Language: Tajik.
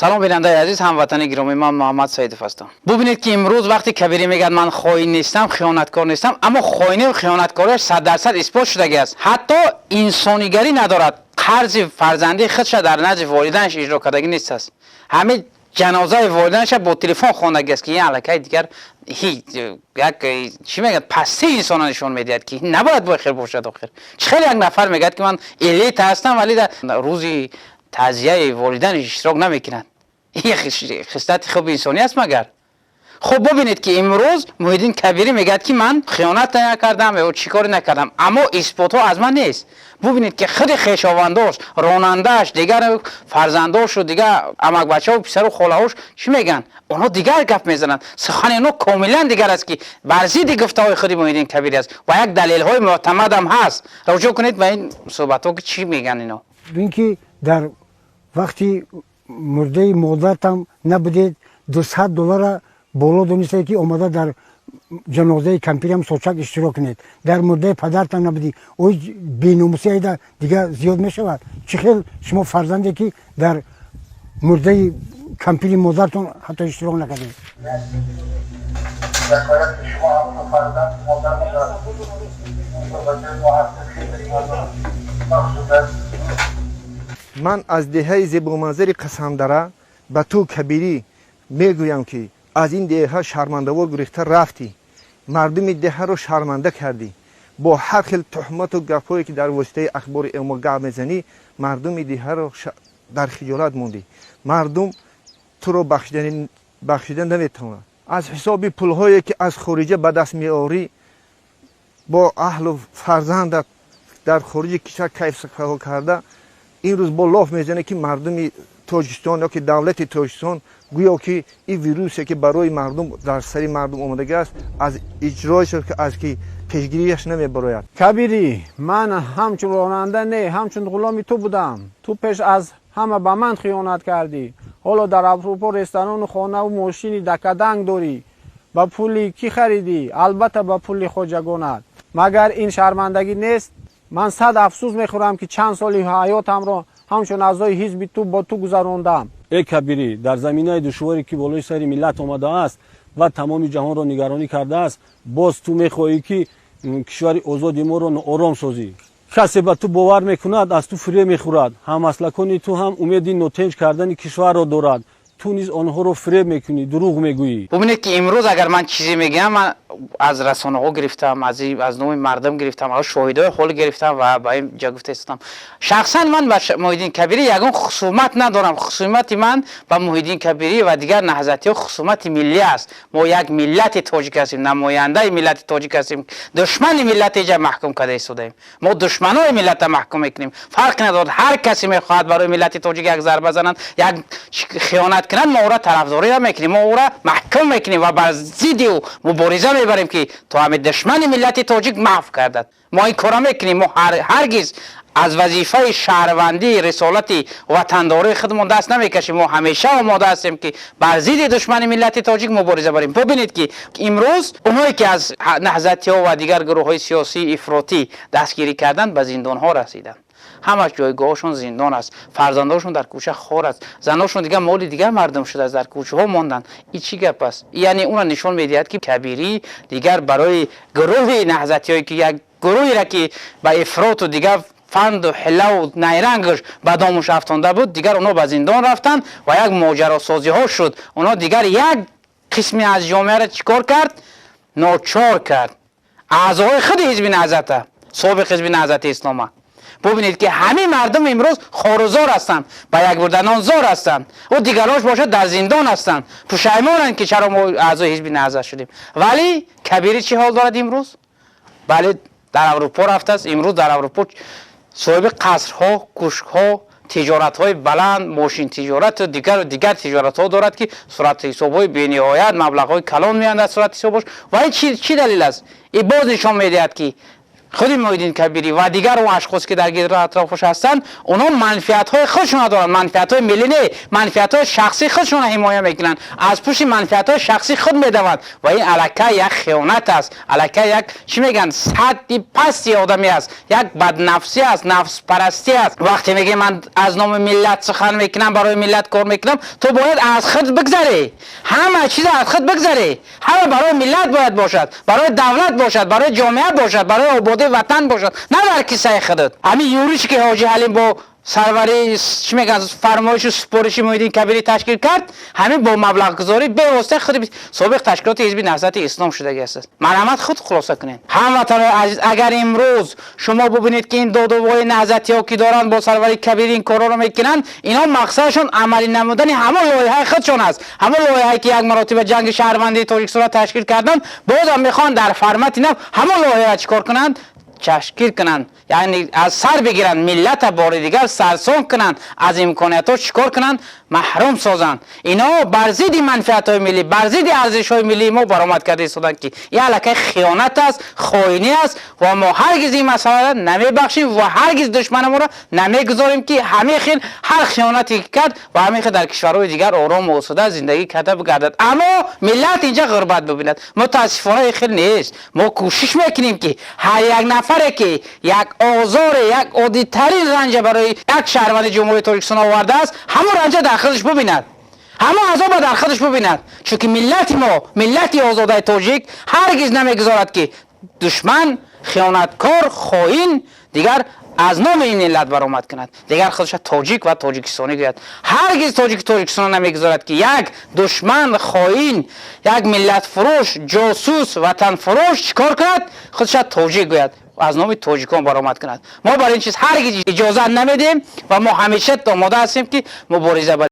Салом, бинандаи азиз, ҳамватани гиромӣ, ман Муҳаммад Саидов ҳастам. Бубинед, ки имрӯз вақте Кабирӣ мегӯяд, ман хоин нестам, хиёнаткор нестам, аммо хоиниву хиёнаткориаш 100% исбот шудагӣ аст. Ҳатто инсонигарӣ надорад, қарзи фарзандии худша дар назди волиданаш иҷро кардагӣ нест аст. Ҳамин ҷанозаи волиданаша бо телефон хондагӣ аст, ки ин аллакай дигар як чӣ мегӯяд, пастии инсона нишон медиҳад, ки набояд бо хел бошад. Охир чӣ хеле як нафар мегӯяд, ки ман элита ҳастам, вале дар рӯзи таъзияи волиданаш иштирок намекунад? Ин хислати хуби инсонӣ аст магар? Хуб, бубинед, ки имрӯз Муҳиддин Кабирӣ мегӯяд, ки ман хиёнат накардам ё чӣ коре накардам, аммо исботҳо аз ман нест. Бубинед, ки худи хешовандош, ронандааш, дигар фарзандошу дигар амакбачаҳо, писару холаҳош чӣ мегӯянд? Онҳо дигар гап мезананд. Сухани онҳо комилан дигар аст, ки бар зидди гуфтаҳои худи Муҳиддин Кабирӣ аст ва як далелҳои мӯътамадам ҳаст. Рӯҷӯъ кунед ба ин суҳбатҳо, ки чӣ мегӯянд ино. Ин ки дар вақти мурдаи модаратам набудед, 200 доллара боло донистед, ки омада дар ҷанозаи кампирам сочак иштирок кунед. Дар мурдаи падартам набудӣ. Ой, беномусӣ айда дигар зиёд мешавад. Чӣ хел шумо фарзанде, ки дар мурдаи кампири модартон ҳатто иштирок накардед? Шумо ҳамчун фарзанд модар ба ҷои мо ҳастед, хеле махсус аст. Ман аз деҳаи зебоманзари Қасамдара ба ту, Кабирӣ, мегӯям, ки аз ин деҳа шармандавор гурехта рафтӣ, мардуми деҳаро шарманда кардӣ. Бо ҳар хел туҳмату гапҳое, ки дар воситаи ахбори омма гап мезанӣ, мардуми деҳаро дар хиҷолат мондӣ. Мардум туро бахшида наметавонад. Аз ҳисоби пулҳое, ки аз хориҷа ба даст меорӣ, бо аҳлу фарзандат дар хориҷи кишвар кайфсафо карда, имрӯз бо лоф мезанӣ, ки мардуми Тоҷикистон ё ки давлати Тоҷикистон гӯё ки ин вирусе, ки барои мардум дар сари мардум омадагӣ аст, аз иҷроиш, аз ки пешгириаш намебарояд. Кабирӣ, ман ҳамчун ронанда не, ҳамчун ғуломи ту будам. Ту пеш аз ҳама ба ман хиёнат кардӣ. Ҳоло дар Аврупо ресторану хонаву мошини дакаданг дорӣ. Ба пули кӣ харидӣ? Албатта, ба пули хоҷагонат. Магар ин шармандагӣ нест? Ман сад афсӯс мехӯрам, ки чанд соли ҳаётамро ҳамчун аъзои ҳизби ту бо ту гузарондам. Э Кабирӣ, дар заминаи душворе, ки болои сари миллат омадааст ва тамоми ҷаҳонро нигаронӣ кардааст, боз ту мехоҳӣ, ки кишвари озоди моро ноором созӣ. Касе ба ту бовар мекунад, аз ту фиреб мехӯрад. Ҳаммаслакони ту ҳам умеди нотенҷ кардани кишварро дорад. Ту низ онҳоро фиреб мекунӣ, дурӯғ мегӯӣ. Бубинед, ки имрӯз агар ман чизе мегӯям, ман аз расонаҳо гирифтам, аз номи мардум гирифтам, аз шоҳидҳои ҳол гирифтам ва ба ин ҷо гуфта истодам. Шахсан ман ба Муҳиддин Кабирӣ ягон хусумат надорам. Хусумати ман ба Муҳиддин Кабирӣ ва дигар наҳзатиҳо хусумати миллӣ аст. Мо як миллати тоҷик ҳастем, намояндаи миллати тоҷик ҳастем. Душмани миллати иҷа маҳкум карда истодаем. Мо душманои миллата маҳкум мекунем. Фарқ надорад, ҳар касе мехоҳад барои миллати тоҷик як зарба занад, як хиёнат кунад, мо ӯра тарафдорӣ намекунем, мо ӯра маҳкум мекунем ва бар зидди ӯ мубориза мебарем, ки то ҳамин душмани миллати тоҷик маҳв гардад. Мо ин кора мекунем. Мо ҳаргиз аз вазифаи шаҳрвандӣ, рисолати ватандории худмон даст намекашем. Мо ҳамеша омода ҳастем, ки бар зидди душмани миллати тоҷик мубориза барем. Бубинед, ки имрӯз онҳое, ки аз наҳзатиҳо ва дигар гурӯҳҳои сиёсии ифротӣ дастгирӣ карданд, ба зиндонҳо расиданд. Ҳамаш ҷойгоҳошон зиндон аст, фарзандошон дар кӯча хор аст, заношон дигар моли дигар мардум шудааст, дар кӯчаҳо монданд. Ин чӣ гап аст? Яъне уна нишон медиҳад, ки Кабирӣ дигар барои гурӯҳи наҳзатиҳое, ки як гурӯҳеро, ки ба ифроту дигар фанду ҳилаву найрангаш ба домуш афтонда буд, дигар онҳо ба зиндон рафтанд ва як моҷаросозиҳо шуд. Онҳо дигар як қисме аз ҷомеаро чӣ кор кард? Ночор кард. Аъзоҳои худи ҳизби наҳзата, собиқ ҳизби Наҳзати Ислома. Бубинед, ки ҳамин мардум имрӯз хорузор ҳастанд, ба як бурданон зор ҳастанд. Ӯ дигарош бошад, дар зиндон ҳастанд, пушаймонанд, ки чаро мо аъзои ҳизби Наҳзат шудем. Вале Кабирӣ чӣ ҳол дорад имрӯз? Бале, дар Аврупо рафтааст. Имрӯз дар Аврупо соҳиби қасрҳо, кушкҳо, тиҷоратҳои баланд, мошин тиҷорату дигару дигар тиҷоратҳо дорад, ки суратҳисобҳои бениҳоят маблағҳои калон меянд аз суратҳисобош. Ва ин чӣ далел аст? Ин боз нишон медиҳад, ки Худи Муҳиддин Кабирӣ ва дигар он ашхос, ки дар гирду атрофаш ҳастанд, онҳо манфиатҳои худшона доранд, манфиатҳои миллӣ не, манфиатҳои шахсии худшона ҳимоя мекунанд, аз пушти манфиатҳои шахсии худ медаванд. Ва ин аллакай як хиёнат аст, аллакай як, чӣ мегӯянд, сатҳи пасти одамӣ аст, як баднафсӣ аст, нафспарастӣ аст. Вақте мегӯӣ, ман аз номи миллат сухан мекунам, барои миллат кор мекунам, ту бояд аз худ бигзарӣ, ҳама чиза аз худ бигзарӣ. Ҳама барои миллат бояд бошад, барои давлат бошад, барои ҷомеа бошад, барои ободии ватан бошад, на дар кисаи худат. Ҳамин юриш, ки Ҳоҷи Ҳалим бо сарварии, чӣ мегӯянд, фармоишу супориши Муҳиддин Кабирӣ ташкил кард, ҳамин бо маблағгузорӣ бевосита худи собиқ ташкилоти ҳизби Наҳзати Ислом шудагӣ аст. Марҳамат, худ хулоса кунед. Ҳамватанои азиз, агар имрӯз шумо бубинед, ки ин додувои наҳзатиҳо, ки доранд бо сарварии Кабирӣ ин корҳоро мекунанд, инҳо мақсадашон амалӣ намудани ҳамон лоиҳаи худшон аст. Ҳамон лоиҳае, ки як маротиба ҷанги шаҳрвандии Тоҷикистонро ташкил карданд, бозам мехоҳанд дар формати нав ҳамон лоиҳаро чӣ кор кунанд? Ташкил кунанд, яъне аз сар бигиранд, миллата бори дигар сарсон кунанд, аз имкониятҳо чӣ кор кунанд? Маҳрум созанд. Ино бар зидди манфиатҳои миллӣ, бар зидди арзишҳои миллии мо баромад карда истоданд, ки ин аллакай хиёнат аст, хоинӣ аст. Ва мо ҳаргиз ин масъаларо намебахшем ва ҳаргиз душманамонро намегузорем, ки ҳамин хел ҳар хиёнате ки кард ва ҳамин хел дар кишварҳои дигар орому осуда зиндагӣ карда бигардад, аммо миллат инҷа ғурбат бибинад. Мутаассифона, ин хел нест. Мо кӯшиш мекунем, ки ҳар як нафаре, ки як озоре, як оддитарин ранҷа барои як шаҳрванди Ҷумҳурии Тоҷикистон овардааст, ҳамон ранҷа дар худаш бубинад, ҳамон азоба дар худаш бубинад. Чунки миллати мо, миллати озодаи тоҷик, ҳаргиз намегузорад, ки душман, хиёнаткор, хоин дигар аз номи ин миллат баромад кунад, дигар худша тоҷик ва тоҷикистонӣ гӯяд. Ҳаргиз тоҷики Тоҷикистон намегузорад, ки як душман, хоин, як миллатфурӯш, ҷосус, ватанфурӯш чӣ кор кунад? Худша тоҷик гӯяд, аз номи тоҷикон баромад кунад. Мо бар ин чиз ҳаргиз иҷозат намедиҳем ва мо ҳамеша омода ҳастем, ки мубориза барем.